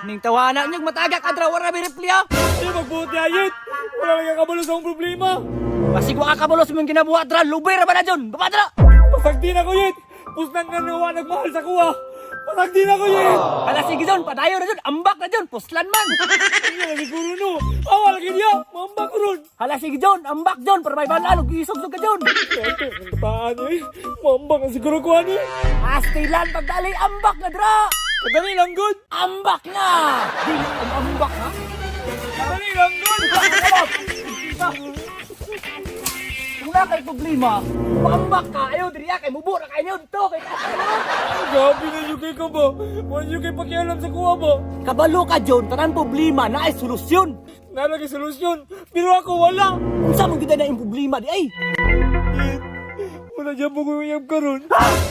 Ning tawana nyo, mataga ka dra, wala may reply ah. Ay, magbuot niya, Yit! Wala lang kabalo sa akong problema! Basig wa ka kabalo sa mong ginabuhat dra, lubay ra ba na dyan? Baba dra! Pasagdin ako, Yit! Pusnan nga nawa nagmahal sa kuha! Pasagdin ako, Yit! Hala sige John, padayo na John, ambak na John, puslan man. Hindi na siguro no! Awa lagi niya! Mamba ko ron! Hala sige John, ambak John, para may balaan, ug isog ka John. Ito, ang kataan eh! Mamba ka siguro ko ano eh! Astilan pagdali, ambak na dra! Kadali lang, good! Ambak na! Di ang ambak ha? Kadali lang, good! Kung na kay problema, maambak ka, ayaw diri ah, kay mubo ra kayo dito kay Grabe na yung kay ka ba? Wala yung kay pakialam sa kuha ba? Kabalo ka John, tanan problema na ay solusyon. Nalagi solusyon, pero ako wala! Unsa man gyud na imong problema di ay? Yit, wala dyan po kong iyab karon.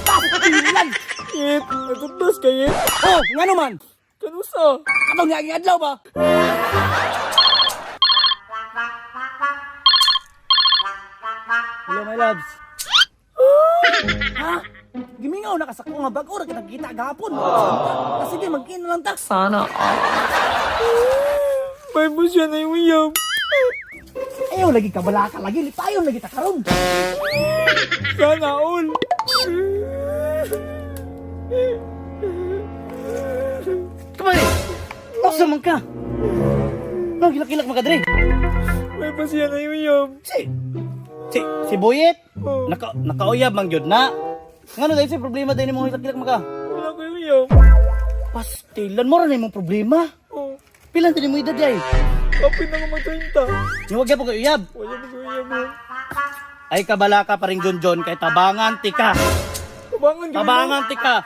Pastilan! Yit, natugdas ka, Yit. Oh, ngano man? Kanusa? Katong nga adlaw ba? Hello, my loves. Ha? Gimingaw na ka sa nga bag-o ra kita kita gahapon. Ah, sige, mag-in na lang ta. Sana all. May siya na yung iyab. Ayaw lagi ka balaka lagi, lipayon lagi ta karon. Sana all. Kamali! Asa man ka? Nang kilak-kilak makadre. May pa siya na yung iyab. Si si si Boyet. Oh. Naka nakauyab man gyud na. Ngano dahil sa problema dahil mo hilak-hilak maka? Wala ko yung iyab. Pastilan mo ra na imong problema. Oh, Pila din mo edad ay? kapit na ko mag-30. Niwag gyapon kay uyab. Wala mo ko iyab. Eh. Ay kabala ka pa rin John John kay tabangan tika. Tabangan ka. Tabangan tika.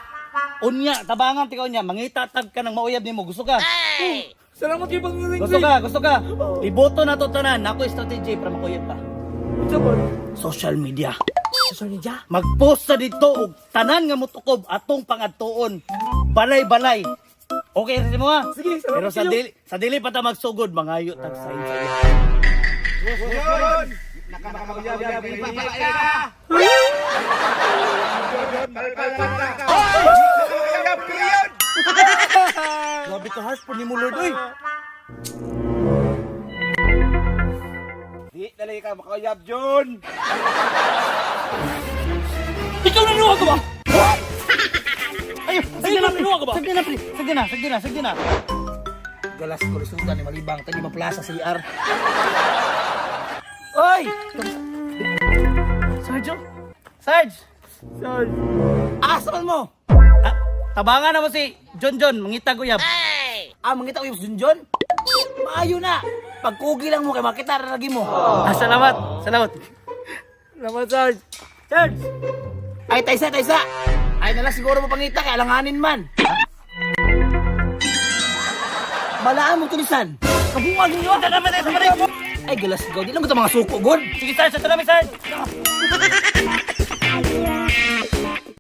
Unya, tabangan tika unya. Mangita tag ka ng mauyab nimo. Gusto ka? Salamat kay Panginoon. Gusto ka? Gusto ka? Liboto na to tanan. Nako strategy para makauyab ka. Unsa ba? Social media. Social media. Magpost sa dito og tanan nga motukob atong pangadtuon. Balay-balay. Okay ra mo ha? Sige, salamat Pero sa kayo. dili sa dili pa ta magsugod mangayo tag sign sa iya. Grabe ka harsh po ni mo Lord oy. Di dali ka makauyab, Jun! Ikaw na nuwa ka ba? Ayo, sagdi na pre. Ikaw ka ba? Sagdi na pre. Sagdi na, sagdi na, sagdi na. Galas ko lisutan ni malibang tani maplaza CR. Oy! Sarge. oh. Sarge. Sarge. Asa man mo? Ah, tabangan na mo si John John mangitag uyab. Ah, mangita ko yung Junjun? Maayo na. Pagkugi lang mo kay makita ra lagi mo. Ah, salamat. Salamat. Salamat, Sarge. Sarge. Ay, taysa, taysa. Ay, nalang siguro mo pangita kay alanganin man. Balaan mo tulisan. Kabuwag ninyo. Ito naman tayo sa parin. Ay, galas ko. Di lang ko mga suko, god. Sige Sarge, ito namin Sarge.